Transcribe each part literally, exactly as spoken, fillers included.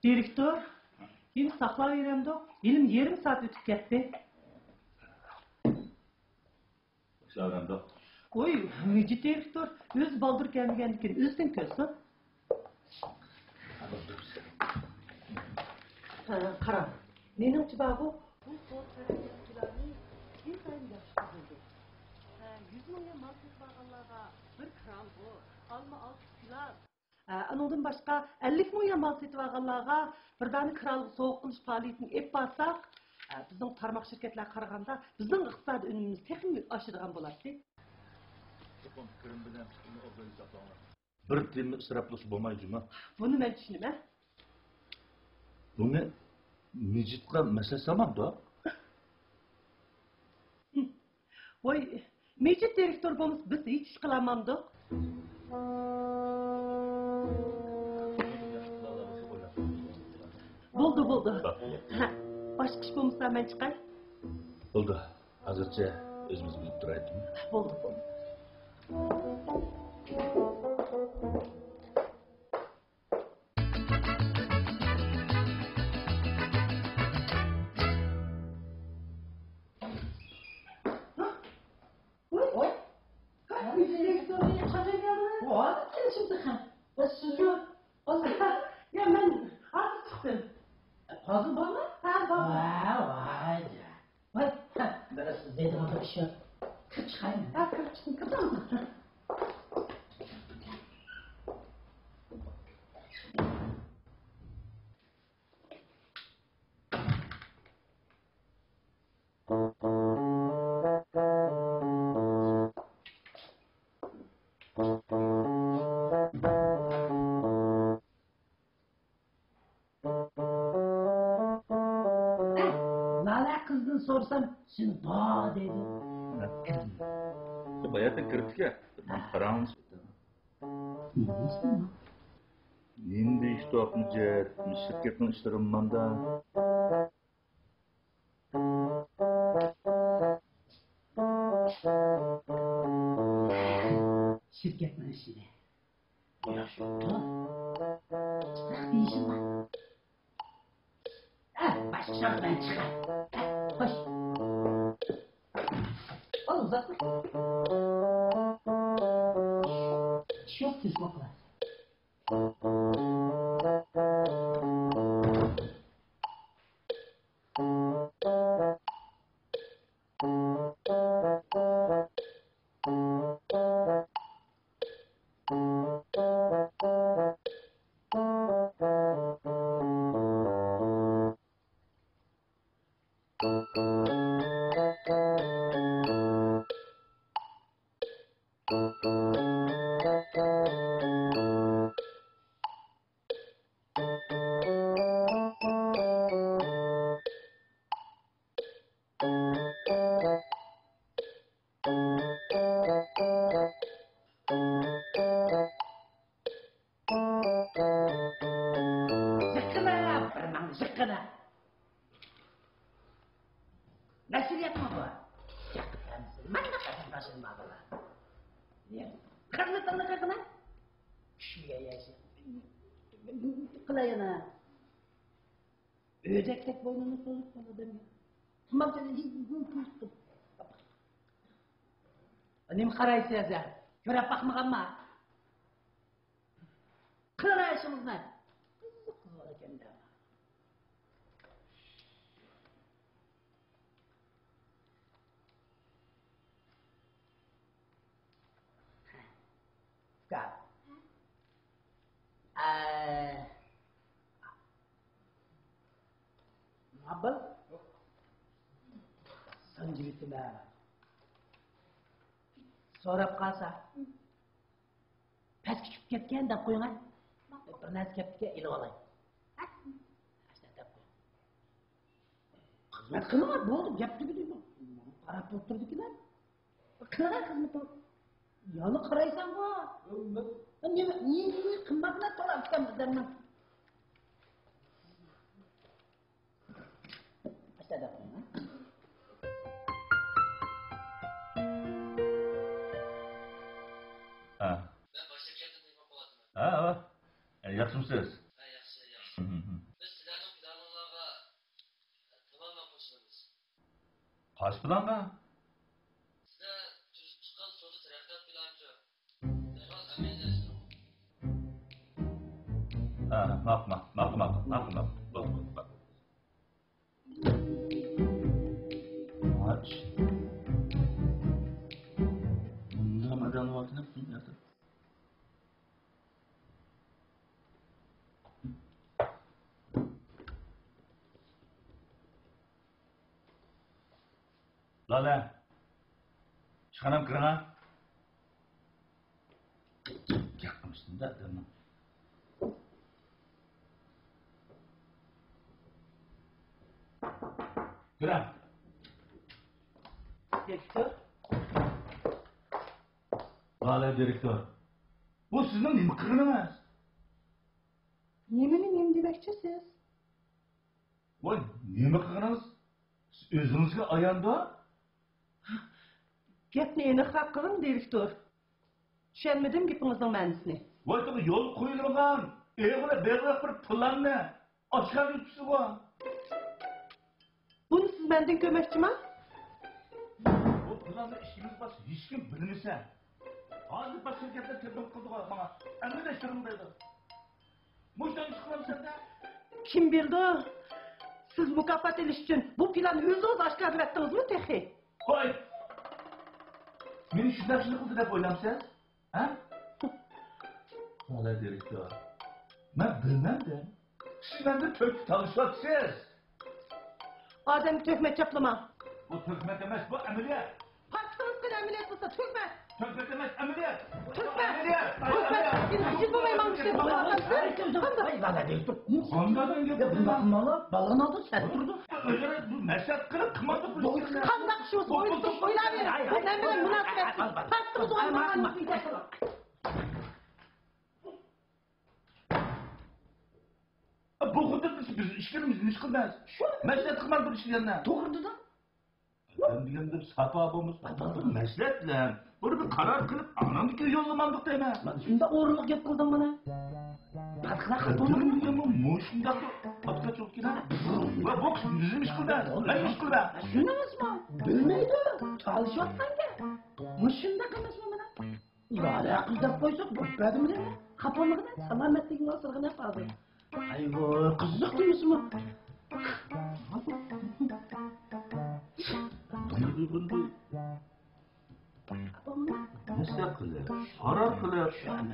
دىرېكتور، يەنە ساقلاۋېرەمدۇق؟ ھېلىمۇ يېرىم سائەت ئۆتۈپ كەتتى. باشلاۋېرەمدۇق؟ ۋوي، مىجىت دىرېكتور ئۆزى بالدۇر كەلمىگەندىكىن ئۆزىدىن كۆرسۇن. ھە، قاراڭ. مېنىڭچە بارغۇ، بۇ سودا تەرەققىياتچىلارنى ئىنتايىن ياخشى قىلدى. ھە، يۈز مىڭ يۈەن مال سېتىۋالغانلارغا بىر كىرالغۇ، ئالما ئالتە پىلاس. ئە، ئۇنىڭدىن باشقا، ئەللىك مىڭ يۈەن مال سېتىۋالغانلارغا بىر دانە كىرالغۇ سوۋغا قىلىش پائالىيىتىنى ئېلىپ بارساق، ئە، بىزنىڭ تارماق شىركەتلەرگە قارىغاندا بىزنىڭ ئىقتىسادىي ئۈنۈمىمىز تېخىمۇ ئاشىدىغان بولاتتى. چوقۇم كىرىم بىلەن چىقىمنى ئوبدان ھېسابلاڭلار. بىر تىيىنمۇ ئىسراپ قىلسا بولمايدۇ جۇما. بۇنى مەن چۈشىنىمەن. بۇنى مىجىتقا مەسلىھەت سالمامدۇ؟ ۋاي، مىجىت دىرېكتور بولمىسا بىز ھېچ ئىش قىلالمامدۇق. بولدى، بولدى. ھە، باشقا ئىش بولمىسا مەن چىقاي. بولدى. ھازىرچە ئۆزىمىز بىلىپ تۇرايلى. بولدى، بولدى. ۋوي، ۋوي. قاچان كەلدىڭىز؟ ۋاي، كەلدىم تېخى. بەس سىزمۇ؟ ھازىر. يا، مەن ھازىر چىقتىم. ھازىر بارمۇ؟ ھە، بارمۇ؟ ۋاي، ۋاي. ۋاي، ھە، بىر سىز دەيدىغان بىر ئىش يوق. كىرىپ چىقايمۇ؟ ھە، كىرىپ چىقىڭ، كىرىپ چىقىڭ. لالە قىزدىن سورىسام، سېنى بار دەيدۇ. باياتىن كىرىپتىكەن. مانا قاراڭ. نېمە دەيسەن؟ نېمە دېيىش توقمىجەت؟ شىركەتنىڭ ئىشلىرى ماندا. شىركەتنىڭ ئىشىنى. ياخشى ئوتۇر. جىقراق دېيىشىم بار. ھە، باشقا بىلەن چىقار. ھە، خوش. ئال، ئۇزاتما. شوق تېز بوقلا. يىققىنا، بىر مىڭ يىققىنا. نەشرىياتمۇ بۇ؟ ياققا تەمسىل. مانداق ئادەم باشلىما بۇلار. يا، قىرنى تىلنى قىرغىنا. چۈشمىگەن ياشى. قىلاينا. ئۆدەكتەك بوينۇمنى سوزۇپ قالىدۇ. تاماق جېنى. نېمە قارايسىز ھە؟ كۆرۈپ باقمىغانما؟ قىلىڭلار ئىشىڭىزنى. قىزىق قىلىۋالىدىكەن-دە. ئۇكا. ئە، مانا بىر سانجىۋېتىمەن. سوراپ قالسا. پەسكە چۈشۈپ كەتكەن دەپ قويۇڭ ھە. بىر نەرسە كەپتىكەن، ئېلىۋالاي. ئاشۇنداق دەپ قويۇڭ. خىزمەت قىلىڭلار، بولدى، گەپ تۈگىدى. قاراپ ئولتۇرىدىكەنلەر. قىلىڭلار خىزمىتىڭ. يالا قارايسەنغۇ. نېمە، نېمە قىممەتلەر تولا ئۇكام ئادەمنىڭ. ئاشۇنداق دەپ قويۇڭ ھە. ھە. مەن باشلاپ كەتتىم دەيمەن قوياتتىم. ياخشىمۇسىز؟ ھە، ياخشى، ياخشى. ھىم، ھىم. بىز سىلەرنىڭ پىلانىڭلارغا تامامەن قوشۇلىمىز. قايسى پىلانغا؟ سىلەر تۈزۈپ چىققان سودا تەرەققىيات پىلانىچۇ؟ دەرھال ئەمەلىيلەشتۈرۈڭ. ھە، ماقۇل، ماقۇل، ماقۇل، ماقۇل، ماقۇل. بولدى، بولدى، ماقۇل. ئاچ. بۇنداق ئادەم ۋاقتىنى پۈتۈن ياتىپ. لالە، ئىشخانام كىرىڭا. گەپ قىلمىسۇن-دە، ئادەمنىڭ. كىرە. دىرېكتور. ۋەئەلەيكۇم، دىرېكتور. بۇ سىزنىڭ نېمە قىلغىنىڭىز؟ نېمىنى نېمە دېمەكچى سىز؟ ۋاي، نېمە قىلغىنىڭىز؟ سىز ئۆزىڭىزگە ئاياندۇ. گەپنى ئېنىقراق قىلىڭ، دىرېكتور. چۈشەنمىدىم گېپىڭىزنىڭ مەنىسىنى. ۋاي، توغرا يولغا قويۇلغان ئېغىر بېغىرلىق بىر پىلاننى ئاشكارىلىتىپسىزغۇ. بۇنى سىز مەندىن كۆرمەكچىما؟ بۇ پىلاننى ئىككىمىز باشقا ھېچكىم بىلمىسە، ھازىر باشقا شىركەتلەر تېلېفون قىلىدىغۇ ماڭا، ئەمەلىيلەشتۈرۈڭ دەيدۇ. مۇشۇنداق ئىش قىلامسەن-دە؟ كىم بىلىدۇ؟ سىز مۇكاپات ئېلىش ئۈچۈن بۇ پىلاننى ئۆزىڭىز ئاشكارىلىۋەتتىڭىزمۇ تېخى؟ قوي! مېنى شۇنداق ئىشنى قىلدى دەپ ئويلامسىز؟ ھە؟ ۋەئەلەيكۇم، دىرېكتور. مەن بىلمەمدىم. سىز مەندىن تۆھمەت تالىشىۋاتىسىز. ئادەمگە تۆھمەت چاپلىماڭ. بۇ تۆھمەت ئەمەس، بۇ ئەمەلىيەت. پاكىتىڭىز قېنى ئەمەلىيەت بولسا، تۆھمەت. تۆھمەت ئەمەس، ئەمەلىيەت. تۆھمەت. ئەمەلىيەت. تۆھمەت. ئەمەلىيەت. يىل، يىل بولماي ماڭا ئىشلەپ قويۇۋاتامسىز؟ قانداق؟ ۋاي، ۋاي، ۋاي، ۋاي. قانداق دەپ گەپ قىلىمەن؟ بۇنداق قىلماڭلار، بالىنى ئالدىرىپ سەت تۇرىدۇ. ئۆزئارا بۇ مەسلىھەت قىلىپ، قىممەت قىلىپ. قانداق ئىش بولسا، ئويلىشىپ ئويلاۋېرىڭ. بۇ نېمە بىلەن مۇناسىۋەتلىك؟ پاكىتىڭىز بولمىغان. بۇ خۇددى بىز، بىز ئىشلىرىمىز نېمە ئىش قىلىمىز؟ شۇ. مەسلىھەت قىلماي بىر ئىشلىرىنى. توغرا دېدىڭ. ئادەم دېگەندە ساپا بولمىسا، بىر مەسلىھەت بىلەن، بۇنى بىر قارار قىلىپ، ئاناندىن كېيىن يوللىمامدۇق دەيمەن. مانا شۇنداق ئورۇنلۇق گەپ قىلدىڭ مانا. باشقىلار خاپا بولمىغىن. مۇشۇنداق ئاتقا چوقۇپ كېلە. ۋە بۇ قىز نېمە ئىش قىلدى؟ نېمە ئىش قىلدى؟ شۇنىڭىزمۇ بىلمەيدۇ. تالىشىۋاتقان گەپ. مۇشۇنداق ئەمەسمۇ مانا. ئىدارە قىز دەپ قويسا، بولۇپ بەردىمىلى. خاپا بولمىغىن، سالامەتلىكىڭگە سىرغىنىپ ھازىر. ئايۋاي، قىزىق دېمىسىمۇ. مەسلىھەت قىلىپ، قارار قىلىپ،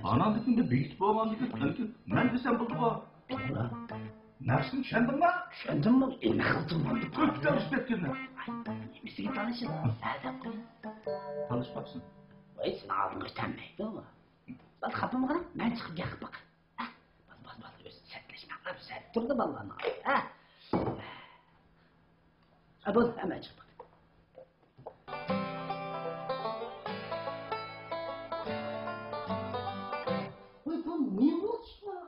ئاناندىن كېيىن بېكىتىپ بولغاندىن كېيىن، بەلكىم مەن دېسەم بولىدىغۇ. توغرا. نەرسىنى چۈشەندىڭمۇ؟ چۈشەندىممۇ؟ ئېنىق قىلدىڭمۇ؟ كۆپتە ئۇرۇشۇپ كەتكىنى. نېمىسىگە تالىشىدۇ؟ ھە دەپ قويۇڭ. تالىشىپ باقسۇن. ۋاي، سېنىڭ ئالدىڭغا ئۆتەلمەيدۇ. بەس، خاپا بولمىغىن، مەن چىقىپ گەپ قىلىپ باقاي. ھە؟ بال، بال، بال، ئۆزى سەتلەشمەڭلار، سەت تۇرىدۇ بالىلارنىڭ. ھە؟ ھە، بول، ھە، مەن چىقىپ باقاي. ۋاي، بۇ نېمە بولدى شۇڭا؟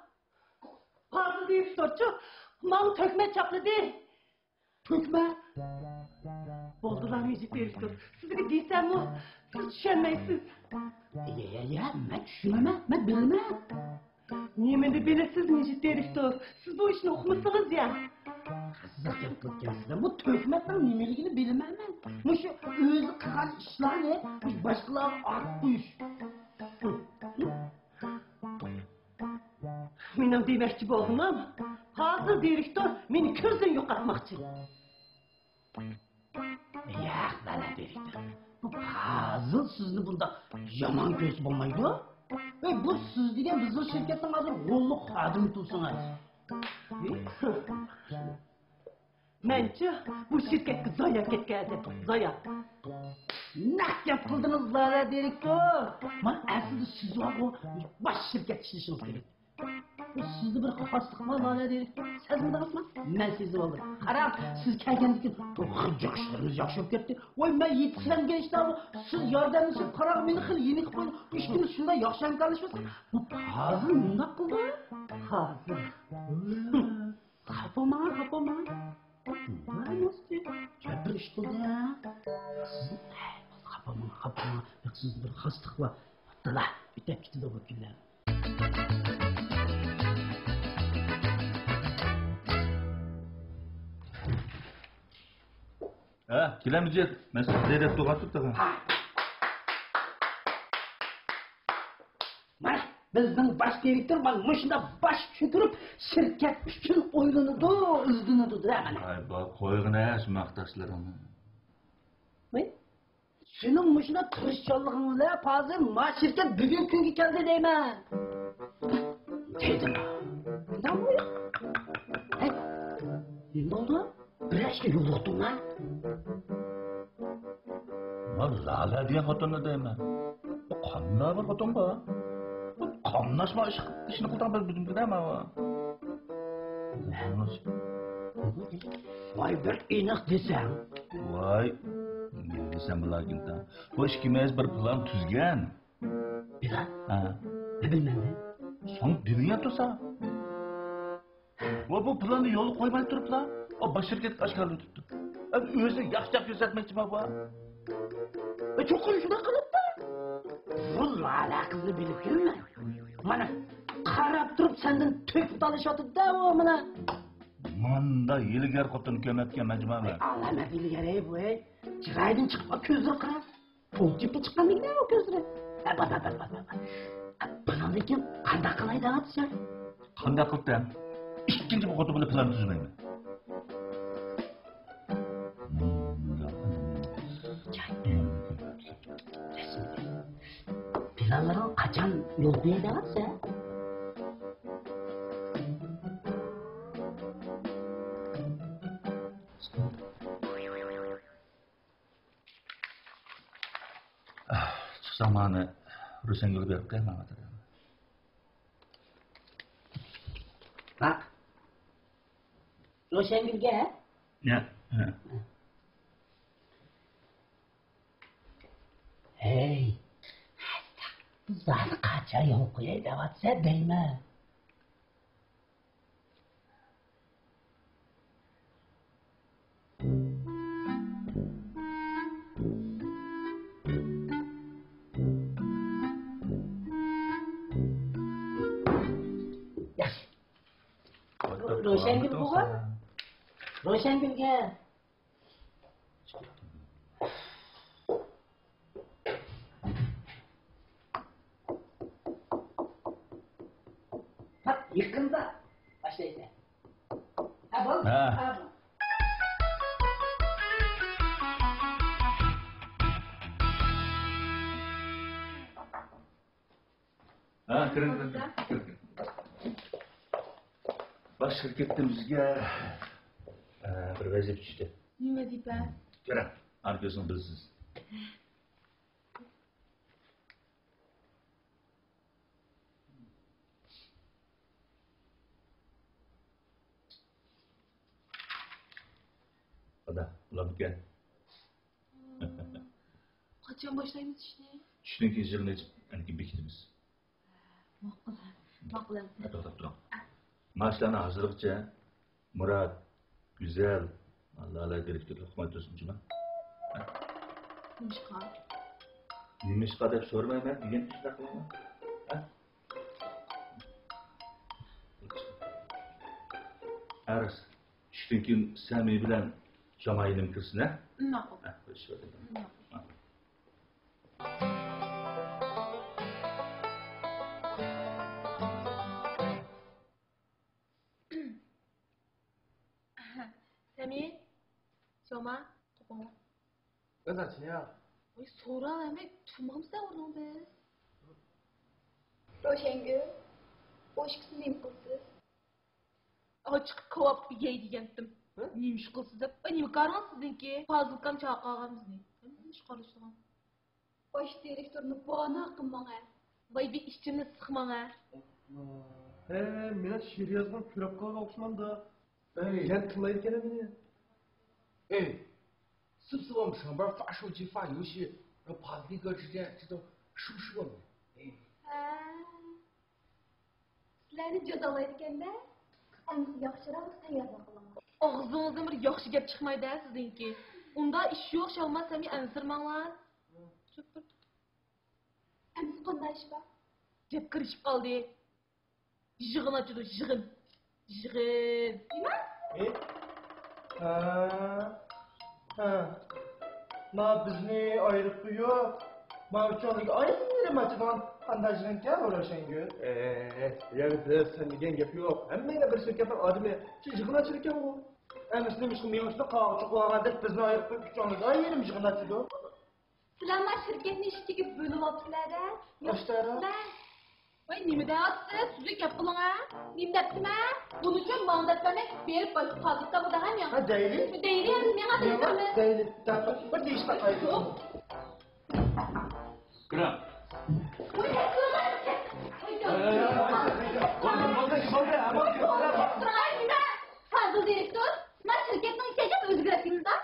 پازىل دىرېكتورچۇ، ماڭا تۆھمەت چاپلىدى. تۆھمەت؟ بولدىلا، مىجىت دىرېكتور. سىزگە دېسەممۇ، سىز چۈشەنمەيسىز. يە، يە، يە، مەن چۈشىنىمەن، مەن بىلىمەن. نېمىنى بىلىسىز، مىجىت دىرېكتور؟ سىز بۇ ئىشنى ئۇقمىسىڭىز يا. قىزىق گەپ قىلىپكەنسىز. بۇ تۆھمەتنىڭ نېمىلىكىنى بىلمەيمەن. مۇشۇ ئۆزى قىلغان ئىشلارنى مۇشۇ باشقىلارغا ئارتىپ قويۇش. مېنىڭ دېمەكچى بولغىنىم، پازىل دىرېكتور مېنى كۆزدىن يوقاتماقچى. ياق، لالە دىرېكتور، بۇ پازىل سىزنى بۇنداق يامان كۆرسە بولمايدۇ. ۋەي، بۇ سىز دېگەن بىزنىڭ شىركەتنىڭ ھازىر غوللۇق خادىمى تۇرسىڭىز. مەنچە، بۇ شىركەتكە زايا كەتكەن ئادەم، زايا. نەق گەپ قىلدىڭىز، لالە دىرېكتور. مانا ئەسلىدە سىز بارغۇ، باش شىركەتتە ئىشلىشىڭىز كېرەك. بۇ سىزدە بىر خاسلىق بار، لالە دىرېكتور. سەزمىدىڭىزمۇ؟ مەن سېزىۋالدىم. قاراڭ، سىز كەلگەندىن كېيىن بۇ خىجىق ئىشلىرىمىز ياخشى بولۇپ كەتتى. ۋاي، مەن يېتىشلەنگەن ئىشلارغۇ، سىز ياردەملىشىپ، قاراڭ، مېنى خېلى يېنىك قويدى. ئۈچ كۈن ئىچىدە ياخشى ھەمكارلىشىۋاتىمىز. بۇ پازىل مۇنداق قىلدى. پازىل. خاپا بولماڭ، خاپا بولماڭ. بىر ئىش قىلدى. سىزنى، خاپا بولماڭ، خاپا بولماڭ. سىزدە بىر خاسلىق بار. ئابدۇللا، ئۆتەپ كېتىدۇ بۇ كۈنلەر. ھە، كېلەمدۇ جىت؟ مەن سىزنى دەپ تۇرغان تۇرۇپ. مانا، بىزنىڭ باش دىرېكتور مانا مۇشۇنداق باش كۆتۈرۈپ، شىركەت ئۈچۈن ئويلىنىدۇ، ئىزدىنىدۇ دە مانا. ۋاي، بار، قويغىنە شۇ ماختاشلىرىڭنى. ۋاي، سېنىڭ مۇشۇنداق تىرىشچانلىقىڭ بىلەن ھازىر ما شىركەت بۈگۈنكى كۈنگە كەلدى دەيمەن. دېدىم. نېمە بولدى؟ بىر ئىشكە يولۇقتۇڭما؟ ما لالە دېگەن خوتۇننى دەيمەن. بۇ قانداق بىر خوتۇن بۇ؟ بۇ قاملاشما ئىش، ئىشنى قىلىدىغان بىر بۈدۈمكىدە ماۋۇ. ۋاي، بىر ئېنىق دېسەڭ. ۋاي، نېمە دېسەم بۇلاركىن. بۇ ئىككىمىز بىر پىلان تۈزگەن. پىلان؟ ھە. بىلمەيمەن. سەن بىلگەن تۇرسا. ۋە بۇ پىلاننى يولغا قويماي تۇرۇپلا، ئۇ باش شىركەتكە ئاشكارىلىتىپتۇ. ئەمدى ئۆزى ياخشىراق كۆرسەتمەكچىما بۇ؟ ئە، چوقۇم شۇنداق قىلىپتۇ. بۇ لالە قىزنى بىلىپ يۈرمەن. مانا، قاراپ تۇرۇپ سەندىن تۆكۈپ تالىشىۋاتىدۇ-دە ئۇ مانا. ماندا ھىيلىگەر خوتۇن كۆرمەپتىكەنمەن جۇما مەن. ئالامەت ھىيلىگەر ئەي بۇ، ئەي. چىرايىدىن چىقىپ كۆزلىرى قارا. پوجىپقا چىققاندىكىن ئۇ كۆزلىرى. ھە، بار، بار، بار، بار، بار. بۇنىڭدىن كېيىن قانداق قىلاي دەۋاتىسەن؟ قانداق قىلىپ دەم؟ ئىككىنچى بۇ خوتۇن بىلەن پىلان تۈزمەيمەن. پىلانلىرىڭ قاچان يولغا قوياي دەۋاتىسەن؟ چىقساڭ مانا روشەنگۈلگە بېرىپ قوي ماڭا. ھە؟ روشەنگۈلگە؟ ھە، ھە. ھەي، بۇ زادى قاچان يولغا قوياي دەۋاتىسەن دەيمەن. ياخشى. روشەنگۈل بۇغا. روشەنگۈلگە. پات يېقىندا باشلايسەن. ھە، بولدى. ھە. ھە، بولدى. ھە، كىرىڭ، كىرىڭ، كىرىڭ، كىرىڭ. باش شىركەتتىن بىزگە، ئە، بىر ۋەزىپە چۈشتى. نېمە ۋەزىپە؟ كىرىڭ، ئارقا كۆزۈڭ بىلسىز. قادا، بۇلارمىكەن؟ قاچان باشلايمىز ئىشنى؟ چۈشتىن كېيىن يىغىن ئېچىپ، ئەنكىيىن بېكىتىمىز. ماقۇل، ماقۇل ئەمىسە. توختاپ تۇرۇڭ. مانا شۇلارنى ھازىرغىچە مۇرات، گۈزەل، لالە دىرېكتورلۇق قىلماي تۇرسۇن جۇما. نېمىشقا؟ نېمىشقا دەپ سورىمايمەن، دېگەن ئىشلار قىلىڭلار. ھە؟ ئەرز، چۈشتىن كېيىن سەمى بىلەن شامايىنىم كىرسۇن، ھە؟ ماقۇل. ھە، بىر ئىش بار. ماقۇل. سەمى، شوما، توپۇڭلار. ۋاي، سورا ئەمەي، تۇرمامسەن ئورنۇڭدىن. روشەنگۈل، ئۇ ئىككىسىنى نېمە قىلىسىز؟ ئاچىقىپ كاۋاپ يەي دېگەنتىم. ھە؟ نېمە ئىش قىلىسىز دەپ. ئاي، نېمە كارىڭىز سىزنىڭكى؟ پازىل ئاكام چاقىرغان بىزنى. نېمە ئىش قارىسىدىغان؟ باش دىرېكتورنى بانا قىلماڭ ھە. ۋاي، بىر ئىچىمنى سىقماڭ ھە. ھە، مېنىڭ شېئىر يازغان كۆرۈپ قالغان ئوخشىمامدا. ئەي. يەنە تىللايدىكەن مېنى. ئەي، سىپسىغۇم شۇڭا بىر فاشۇ جىفا يوشى، پازلىگا جىجە، جىدو، شۇ شۇ. ئەي. ھە. سىلەرنى جازالايدىكەن-دە، ئەمىسە ياخشىراق تەييارلىق قىلىڭلار. ئاغزىڭىزدىن بىر ياخشى گەپ چىقمايدۇ سىزنىڭكى. ئۇنداق ئىش يوق، شالماس سەمى ئەنسىرىمەڭلار. چۈپ تۇر. ئەمىسە قانداق ئىش بار؟ گەپ قىرىشىپ قالدى. يىغىن ئاچىدۇ، يىغىن. يىغىن. نېمە؟ ئى؟ ھە. ھە. ما بىزنى ئايرىپ قويۇپ، ما ئۈچىمىزگە ئايرىم ئاچىدىغان قانداق جىنكەن ئۇ روشەنگۈل؟ ئە، يا بىز سەن دېگەن گەپ يوق. ھەممەيلەن بىر شىركەتنىڭ ئادىمى. شۇ يىغىن ئاچىدىكەن ئۇ. ئەمىسە نېمىشقا مېڭىشنى قاغا چوقۇۋالغاندەك بىزنى ئايرىپ قويۇپ ئۈچىمىزگە ئايرىم يىغىن ئاچىدۇ؟ سىلەر ما شىركەتنى ئىككىگە بۆلۈۋاپسىلەر-دە. ئاشتارا. ۋاي، نېمە دەۋاتىسىز؟ سۈزۈك گەپ قىلىڭ ھە. نېمە دەپتىمەن؟ بۇنىچۇ ماڭ دەپمەن، بېرىپ باشقا پازىلكا بۇدا ھە مېڭە. ھە، دەيلى. دەيلى، مېڭە دەيلى. دەيلى. بىر دېيىشلا قايتۇ. كىرىڭ. پازىل دىرېكتور، ما شىركەتنىڭ كەچۈپ ئۆزگەرتكىنىدا.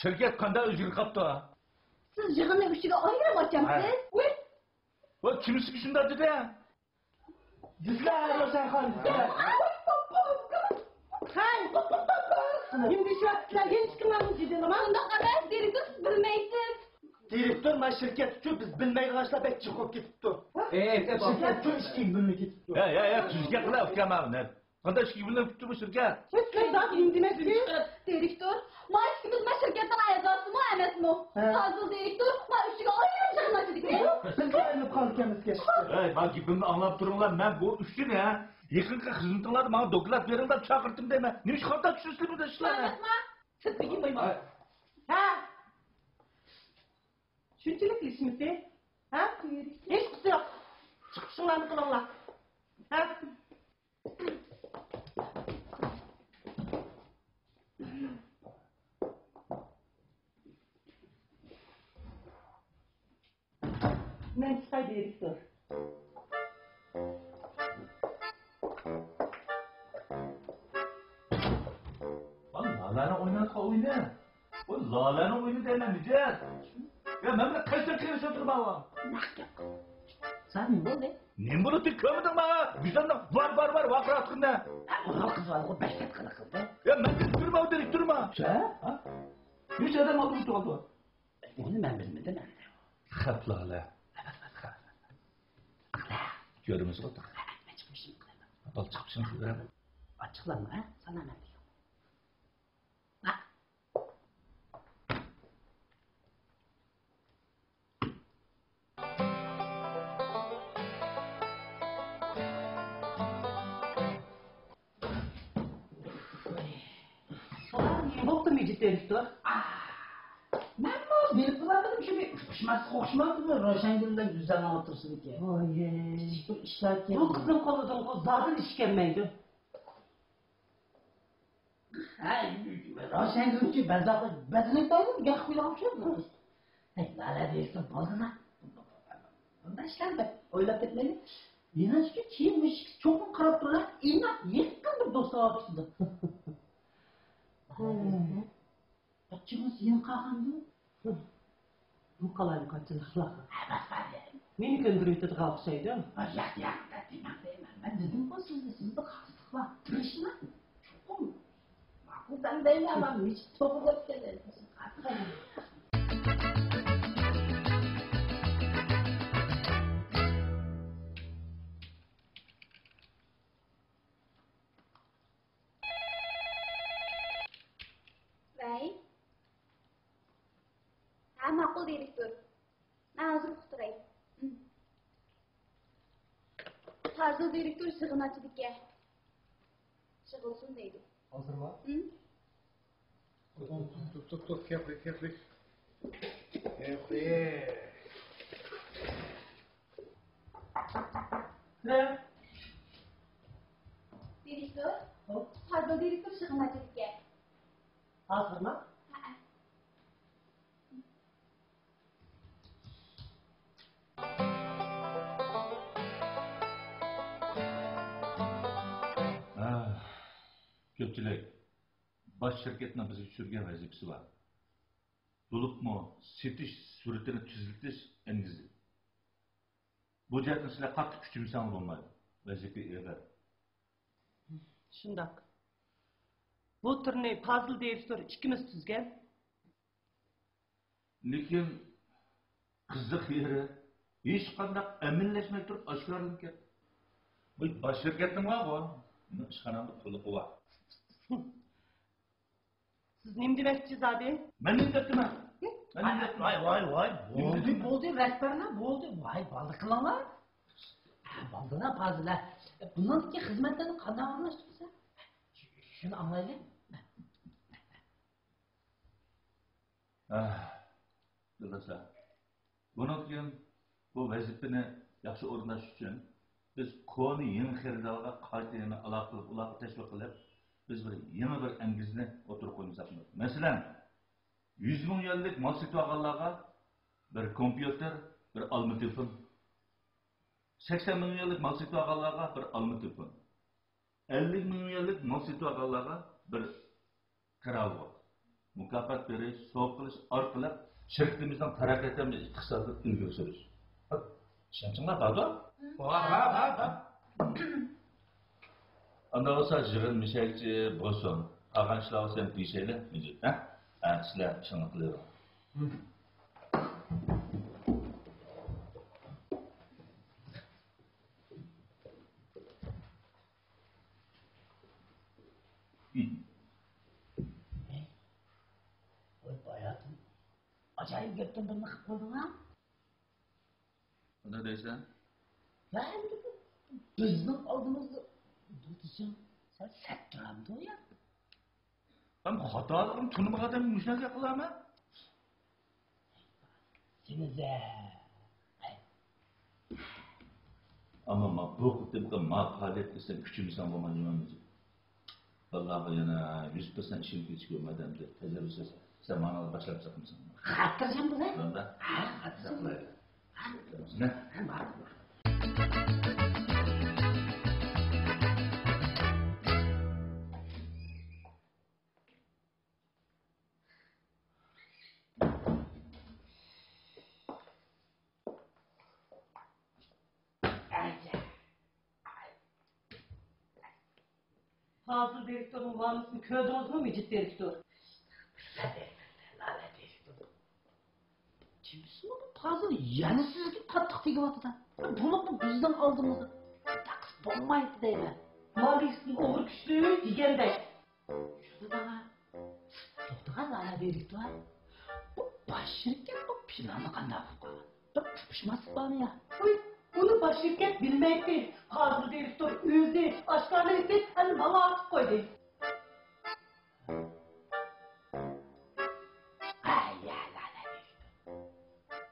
شىركەت قانداق ئۆزگىرىپ قاپتۇ؟ سىز يىغىننى ئۈچىگە ئايرىم ئاچامسىز؟ ھە. ۋۇي. ۋاي، كىمسىكى شۇنداق دېدى؟ بىزلەر روشەنخان، بىزلەر. خان، نېمە دېيىشىۋاتىسىلەر؟ يېنىشكىڭلارنى دېدىڭلارمۇ؟ شۇنداق ئەمەس، دىرېكتور، سىز بىلمەيسىز. دىرېكتور، مانا شىركەت ئۈچۈن بىز بىلمەيدىغان ئىشلار بەك جىق بولۇپ كېتىپتۇ. ئېي، شىركەت ئۈچۈن ئىككىگە بۆلۈنۈپ كېتىپتۇ. يا، يا، يا، تۈزگەك قىلە ئۇكام. قانداق ئىككىگە بۆلۈنۈپ كېتىپتۇ بۇ شىركەت؟ سىز كىم زادى نېمە دېمەكچى؟ دىرېكتور، ما ئىككىمىز ما شىركەتنىڭ ئەزاسىمۇ ئەمەسمۇ؟ ھە. پازىل دىرېكتور، ما ئۈچىگە ئايرىم يىغىن ئاچىدىكەن. بىزلا ئايرىلىپ قالدۇق ئەمەسكەن. ھەي، ما گېپىمنى ئاڭلاپ تۇرۇڭلار، مەن بۇ ئۈچۈن ھە، يېقىنقى خىزمىتىڭلاردا ماڭا دوكلات بېرىڭ دەپ چاقىرتتىم دەيمەن. نېمىشقا خاتا چۈشىنىسىلەر بۇ ئىشلارنى؟ سىز بىلگىن بولماڭ. ھە؟ شۇنچىلىك ئىشمىتى؟ ھە؟ ھېچقىسى يوق. چىقىشىڭلارنى قىلىڭلار. ھە؟ مەن چىقاي دىرېكتور. ۋاي، لالەنىڭ ئويناۋاتقان ئويۇنى. ۋاي، لالەنىڭ ئويۇنى دەيمەن، مىجەت. يا، مەن بىلەن قايسى كىرىشىپ تۇرماڭ؟ نەق گەپ قىل. ساڭا نېمە بولدى؟ نېمە بولدى؟ كۆرمىدىڭمۇ؟ گۈزەلنىڭ ۋار، ۋار، ۋار ۋارقىراۋاتقىنىنى. ھە، ئۇ قىز بالىغا بەك سەت قىلىق قىلدى. يا، مەن كۆرمەي دىرېكتورما. ھە؟ ھە؟ نېمە ئىش ئادەم ئالدىمدا تۇرۇۋالدى؟ ئۇنى مەن بىلمىدىم ئەمدى. خەپ لالە. كۆرىمىزغۇ. بال چىقىپ شۇنى قىلىۋېرەم. ئاچچىقلانما، ھە؟ سالامەت. ساڭا نېمە بوپتۇ، مىجىت دىرېكتور؟ مەنمۇ بىلىپ بولالمىدىم، شۇ بىر ئۇقۇشماسلىق ئوخشىماپتۇ بۇ روشەنگۈل بىلەن گۈزەلنىڭ ئوتتۇرىسىدىكى. ۋاي. كىچىك بىر ئىشلار ئىكەن. بۇ قىزنىڭ قولىدىن زادىلا ئىش كەلمەيدۇ. ھە، روشەنگۈلچى بەزاق بەدىنى تايىنىپ گەپ قىلغان ئوخشايدۇ. ھەي، لالە دېسە بولدىلا. بۇنداق ئىشلارنى بەك ئويلاپ كەتمەيلى. مېنىڭچە كېيىن مۇشۇ چوقۇم قاراپ تۇرۇڭ. ئىناق يېقىن بىر دوستلار ئاپىسىدۇ. ئاچچىقىڭىز يېنىپ قالغاندۇ؟ بۇ قالايمىقانچىلىقلار. مېنى كۆندۈرۈۋېتىدىغان ئوخشايدۇ. ياق، ياق، دەيمەن، دەيمەن. مەن دېدىمغۇ سىزگە، سىزدە خاسلىق بار. تىرىشىڭ. چوقۇم ماقۇل دەم دەيمەن، مەن مىجىت توغرا دەپ كەلدى. ۋەي. ھە، ماقۇل دىرېكتور. مەن ھازىر ئۇقتۇراي. ھازىر دىرېكتور يىغىن ئاچىدىكەن. يىغىلسۇن دەيدۇ. ھازىرما؟ ھىم. توپ، توپ، توپ، توپ، كەپ، كەپ. كەپ. دىرېكتور؟ ھازىر دىرېكتور يىغىن ئاچىدىكەن. ھازىرما؟ ھەئە. ھە، كۆپچىلىك، باش شىركەتنىڭ بىزگە چۈشۈرگەن ۋەزىپىسى بار. بولۇپمۇ سېتىش سۈرئىتىنى تېزلىتىش ئەنگىزى. بۇ جەھەتتىن سىلەر قاتتىق كۈچىمىسەڭلار بولمايدۇ. ۋەزىپە ئېغىر. شۇنداق. بۇ تۈرنى پازىل دىرېكتور ئىككىمىز تۈزگەن. لېكىن قىزىق يېرى، ھېچقانداق ئەمەلىيلەشمەي تۇرۇپ ئاشكارىلىنىپ كەتتى. بۇ باش شىركەتنىڭ بارغۇ، مېنىڭ ئىشخانامدا قۇلۇپى بار. نېمە دېمەكچى زادى؟ مەن نېمە دەپتىمەن؟ مەن نېمە دەپتىمەن؟ ۋاي، ۋاي، ۋاي، بولدى، بولدى، رەھبەرلەر، بولدى. ۋاي، بالدۇر قىلىڭلار. ھە، بالدۇرلا، پازىلە. بۇنىڭدىكى خىزمەتلەرنى قانداق ئورۇنلاشتۇرىسەن؟ شۇنى ئاڭلايلى. ھە، دىلرەسە. بۇنىڭدىن كېيىن بۇ ۋەزىپىنى ياخشى ئورۇنداش ئۈچۈن بىز كونا يېڭى خېرىدارلارغا قايتا يەنە ئالاقە قىلىپ، ئۇلارغا تەشۋىق قىلىپ، بىز بىر يېڭى بىر ئەنگىزنى ئوتتۇرىغا قويمىساق بولمايدۇ. مەسىلەن، يۈز مىڭ يۈەنلىك مال سېتىۋالغانلارغا بىر كومپيۇتېر، بىر ئالما تېلېفون. سەكسەن مىڭ يۈەنلىك مال سېتىۋالغانلارغا بىر ئالما تېلېفون. ئەللىك مىڭ يۈەنلىك مال سېتىۋالغانلارغا بىر كىرالغۇ. مۇكاپات بېرىش، سوۋغا قىلىش ئارقىلىق شىركىتىمىزنىڭ تەرەققىياتى ھەم ئىقتىسادنى ئىلگىرى سۈرۈش. ئىشەنچىڭلار باردۇ؟ بار، بار، بار، بار. ئانداق بولسا يىغىن مۇشەگىچە بولسۇن. قالغان ئىشلار بولسا يەنە دېيىشەيلى، مىجىت، ھە؟ ھە، سىلەر ئىشىڭلارنى قىلىۋېرىڭ. ۋاي باياتىن، ئاجايىپ گەپتىن بىرنى قىلىپ قويدۇڭ ھە؟ قانداق دەيسەن؟ ۋە ئەمدى بۇ بىزنىڭ ئالدىمىزدا بۇ دېسەڭ سەل سەت تۇرامدۇ يا؟ مەن خاتالىقىمنى تونۇمىغان ئادەمگە مۇشۇنداق گەپ قىلامەن؟ سېنىزە. ئەمما ما بۇ قېتىمقى ما پائالىيەتكە سەن كۈچىمىسەڭ بولمايدۇ، مىجىت. بالىلارغا يەنە يۈز پىرسەنت ئىشىنىپ كېتىشكە بولمايدۇ ئەمدى. تەجرىبىسى سەن ماڭا باشلاپ چىقمىساڭ. خاتىرجەم بول ھە. بولدى. ھە، خاتىرجەم بول. ھە. ھە، بار. پازىل دىرېكتورنىڭ ۋاننىسىنى كۆردىڭىزمۇ، مىجىت دىرېكتور؟ لالە دىرېكتور. كىمسىمۇ بۇ پازىل يەنە سىزگە قاتتىق تېگىۋاتىدۇ. بولۇپمۇ بىزنىڭ ئالدىمىزدا. بۇنداق قىلسا بولمايدۇ دەيمەن. مالىكىسىدىن ئوغرى كۈچلۈك دېگەندەك. شۇنداق. توختىغىن، لالە دىرېكتور. بۇ باش شىركەت بۇ پىلاننى قانداق قىلىپ قويغان؟ بىر ئۇقۇشماسلىق بارمۇ يا؟ ۋاي، بۇنى باش شىركەت بىلمەيتتى. پازىل دىرېكتور ئۆزى ئاشكارىلىۋېتىپ، ئەمدى ماڭا ئارتىپ قويدى. ھەي، يا لالە دىرېكتور.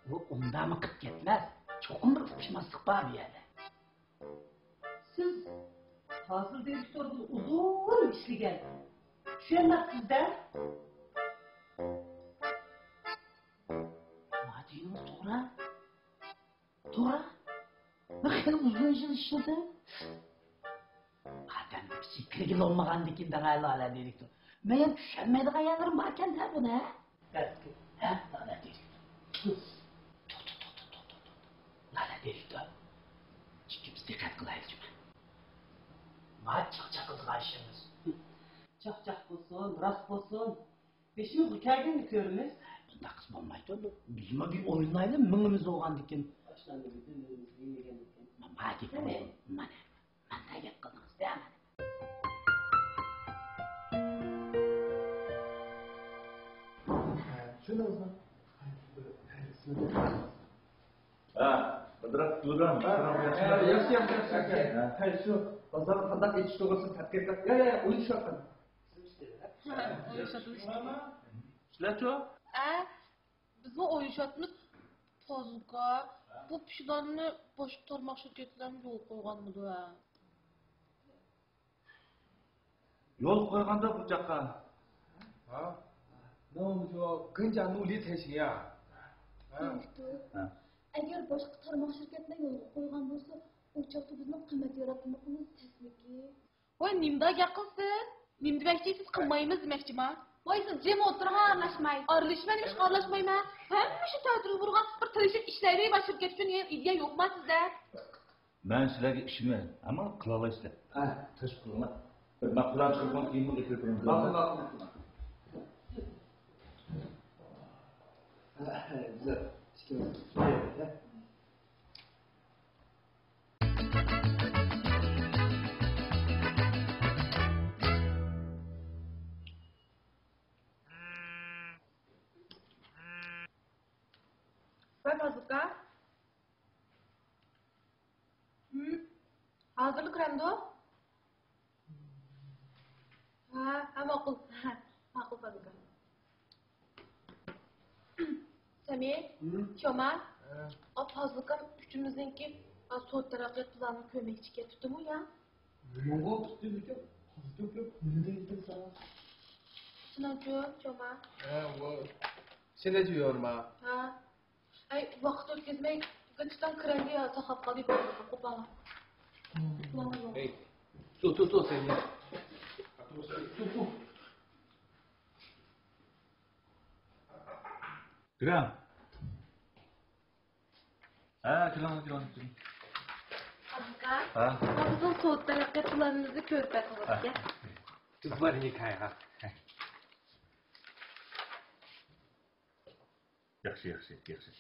بۇ ئۇنداقمۇ قىلىپ كەتمەس. چوقۇم بىر ئۇقۇشماسلىق بار بۇ يەردە. سىز پازىل دىرېكتور بىلەن ئۇزۇن ئىشلىگەن. چۈشەنمەپسىز-دە؟ نېمە دېگىنىڭىز توغرا. توغرا. مەن خېلى ئۇزۇن يىل ئىشلىدىم. ئادەمنىڭ ئىچىگە كىرگىلى بولمىغاندىكىن دەڭە لالە دىرېكتور. مەن يەنە چۈشەنمەيدىغان يەرلىرىم باركەن-دە بۇنى. ھە؟ ھە، لالە دىرېكتور. توختە، توختە، توختە، توختە. لالە دىرېكتور. ئىككىمىز دىققەت قىلايلى جۇمۇ. ما چاقچاق قىلىدىغان ئىشىمىز. چاقچاق بولسۇن، راست بولسۇن. بېشىمىزغا كەلگەننى كۆرىمىز. بۇنداق قىلسا بولمايدۇ. بىزمۇ بىر ئوينايلى، مىڭىمىز بولغاندىكىن. ئاشۇنداق دېگەن. مانا، مانا. مانداق گەپ قىلدىڭىز-دە مانا. چۈشەندىڭىزمۇ؟ ھە، بىدراك دۇدام. ھە، ياخشى، ياخشى، ياخشى. ھە. ھەي، شۇ بازارنى قانداق ئېچىش توغرىسىدا تەتقىقات. يا، يا، يا، ئويلىشىۋاتقان. ھە، ئويلىشىۋاتىمىز. سىلەرچۇ؟ ھە، بىزمۇ ئويلىشىۋاتىمىز. پازىلكا، بۇ پىشىلارنى باشقا تارماق شىركەتلەرمۇ يولغا قويغانمىدۇ ھە؟ يولغا قويغاندا بۇ چاققا. ھا؟ 那我们就跟着努力才行呀。ھە؟ دىرېكتور، ھە. ئەگەر باشقا تارماق شىركەتلەر يولغا قويغان بولسا، ئۇ چاغدا بىزنىڭ قىممەت ياراتمىقىمىز تەسمىكى. ۋاي، نېمىنداق گەپ قىلىسىز؟ نېمە دېمەكچى، سىز قىلمايمىز دېمەكچىما؟ ۋاي، سىز جىم ئولتۇرۇڭ، ئارىلاشماي. ئارىلىشىمەن، نېمىشقا ئارىلاشمايمەن؟ ھەممە ئىشنى تەتۈرىگە بۇرىغان، بىر تىرىشىپ ئىشلەيلى، باشقا شىركەت ئۈچۈن دېگەن ئىدىيە يوقما سىزدە؟ مەن سىلەرگە ئىشىنىمەن، ئەمما قىلالايسىلەر. ھە، تىرىشىپ قىلىڭلار. بىر ماقۇل پىلان چىقىرىپ قويۇڭ، كېيىن بۇ گەپلەرنى ماقۇل، ماقۇل. ھە، ھە، گۈزەل. ئىككىمىز. پازۇكا. ھىم، ھازىرلا كىرەمدۇ؟ ھە، ھە، ماقۇل. ماقۇل، پازۇكا. سەمى، ھىم؟ شوما، ھە. ئا، پازۇكام ئۈچىمىزنىڭكى، ئا، سودا تەرەققىيات پىلانىنى كۆرمەكچىكەن، تۇتتىمۇ يا؟ نېمىغا تۇتتى بىكەم؟ قىزىتىپ كۆپ، نېمە دېدىم ساڭا؟ شۇنىڭچۇ، شوما. ھە، ۋاي. سېنى دېيورما؟ ھە. ئەي، ۋاقىت ئۆتكۈزمەي، گاچىتاڭ كىرەڭگە يا، تاقاپ قالدى، قوپاڭ. ھەي، تۇ، تۇ، تۇ، سەن يا. تۇ، تۇ. كىرەڭ. ھە، كىرىڭ، كىرىڭ، كىرىڭ. ئابدۇكا، ھە؟ بىزنىڭ سودا تەرەققىيات پىلانىمىزنى كۆرۈپ بېقىڭىز، ھە. بىز بار ھېكايىغا. ياخشى، ياخشى، ياخشى.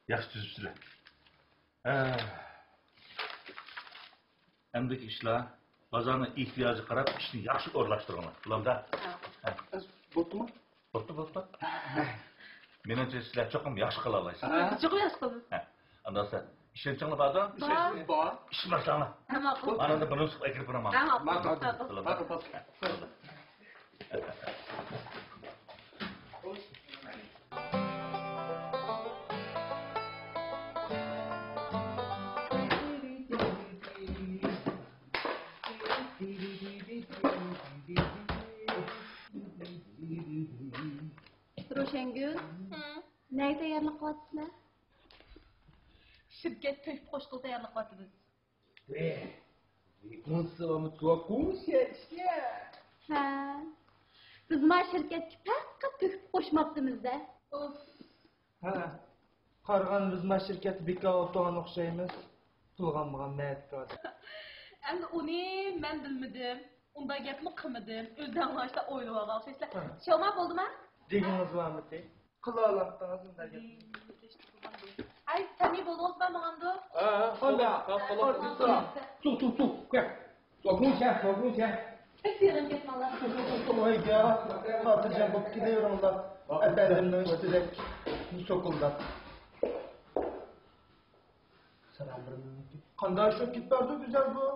ياخشى تۈزۈپسىلەر. ھە. ئەمدىكى ئىشلار، بازارنىڭ ئېھتىياجىغا قاراپ ئىشنى ياخشى ئورۇنلاشتۇرۇڭلار. بولامدا؟ ھە. ھە. بوپتۇمۇ؟ بوپتۇ، بوپتۇ. مېنىڭچە سىلەر چوقۇم ياخشى قىلالايسىز. ھە، چوقۇم ياخشى قىلىمىز. ھە. ئانداق بولسا ئىشەنچىڭلار باردۇ؟ بار. بار. ئىش باشلاڭلار. ھە، ماقۇل. مانا بۇنى سۇپ ئەكىرىپ بېرىمەن. ھە، ماقۇل. ماقۇل. ماقۇل. ماقۇل. روشەنگۈل، ھە؟ نەگە تەييارلىق قىلىۋاتىسىلەر؟ شىركەت تۆھپە قوشقىلى تەييارلىق قىلىۋاتىمىز. ھە، بىز ما شىركەتكە پەقەت تۆھپە قوشماپتىمىز-دە. ھە، قارىغاندا بىز ما شىركەتتە بىكار ئولتۇرغان ئوخشايمىز. قىلغانمىغان مەتكار. ئەمدى ئۇنى مەن بىلمىدىم. ئۇنداق گەپمۇ قىلمىدىم. ئۆزلەرنىڭ ئاشتا ئويلىۋالغان ئوخشايسىلەر. ھە. شاۋما بولدىما؟ دېگىنىڭىز بارمىتى؟ قىلالاپتىڭىز ئۇنداق گەپنى. ئەي، سەمى بولدىڭىزما ماڭامدۇ؟ ھە، ھە، بولدى. ھە، بولدى. تۇ، تۇ، تۇ، كەل. سوكۇڭ سەن، سوكۇڭ سەن. بەك سېغىنىپ كەتمەڭلار. سوكۇڭ، سوكۇڭ، سوكۇڭ، ئۆيگە. خاتىرجەم بولۇپ كېلىۋېرىڭلار. ئەپەندىمنىڭ ئۆزىدەك سوكۇلداپ. سالام بېرىڭ. قانداق ئىش بولۇپ كېتىپ بارىدۇ گۈزەل بۇ؟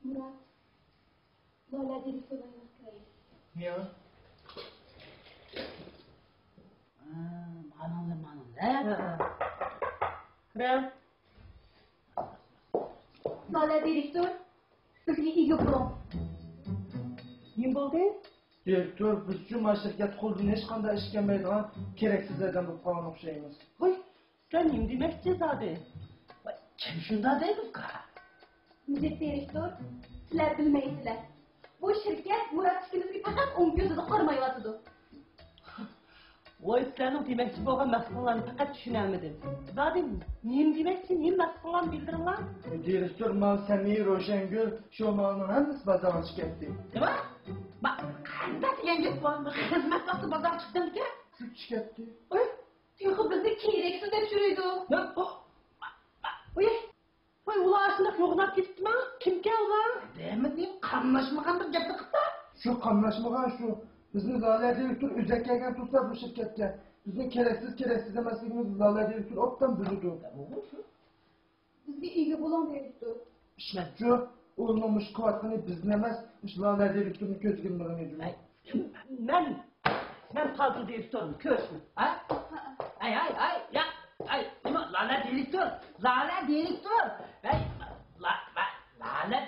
مۇرات، لالە دىرېكتورنى ئايلاپ كىرەي. نېمە؟ ماڭىڭلار، ماڭىڭلار. ھە. كىرەم. لالە دىرېكتور، بىزگە ئىگە بولۇڭ. نېمە بولدى؟ دىرېكتور، بىزچۇ ما شىركەت قولىدىن ھېچقانداق ئىش كەلمەيدىغان كېرەكسىز ئادەم بولۇپ قالغان ئوخشايمىز. ھوي، سەن نېمە دېمەكچى زادى؟ ۋاي، كىم شۇنداق دەيدۇكا؟ مۇدىر دىرېكتور، سىلەر بىلمەيسىلەر. بۇ شىركەت مۇرات ئىككىمىزگە پەقەت ئوڭ كۆزىدە قارىمايۋاتىدۇ. ۋاي، سىلەرنىڭ دېمەكچى بولغان مەقسىتىڭلارنى پەقەت چۈشىنەلمىدىم. زادى نېمە دېمەكچى، نېمە مەقسىتىڭلارنى بىلدۈرۈڭلار. دىرېكتور، ماۋۇ سەمى، روشەنگۈل، شۇ مالنىڭ ھەممىسى بازارغا چىقىپ كەتتى. نېمە؟ ما، قانداق دېگەن گەپ بۇ؟ خىزمەت ۋاقتىدا بازارغا چىقتىمىكەن؟ شۇ چىقىپ كەتتى. ۋاي، تېخى بىزنى كېرەكسىز دەپ يۈرىدۇ. ۋاي، ۋاي، ئۇلار شۇنداق يوغىناپ كېتىپتىما؟ كىمكەن ئۇلار؟ دېمىدىم، قاملاشمىغان بىر گەپنى قىپتا. شۇ قاملاشمىغان شۇ. بىزنى لالە دىرېكتور ئۆزەك كەلگەن تۇرسا بۇ شىركەتكە. بىزنىڭ كېرەكسىز، كېرەكسىز ئەمەسلىكىمىزنى لالە دىرېكتور ئوبدان بىلىدۇ. بىزگە ئىگە بولۇڭ دەيدۇ. ئىشمەتچۇ، ئۇنىڭ مۇشۇ قىلىۋاتقىنى بىزنى ئەمەس، مۇشۇ لالە دىرېكتورنى كۆزگە ئىلمىغىنى جۇمۇ. ئەي، مەن، مەن پازىل دىرېكتورنى كۆرۈشمە، ھە؟ ھەي، ھەي، ھەي، يا، ھەي، نېمە، لالە دىرېكتور، لالە دىرېكتور، ھەي، لا، لا، لالە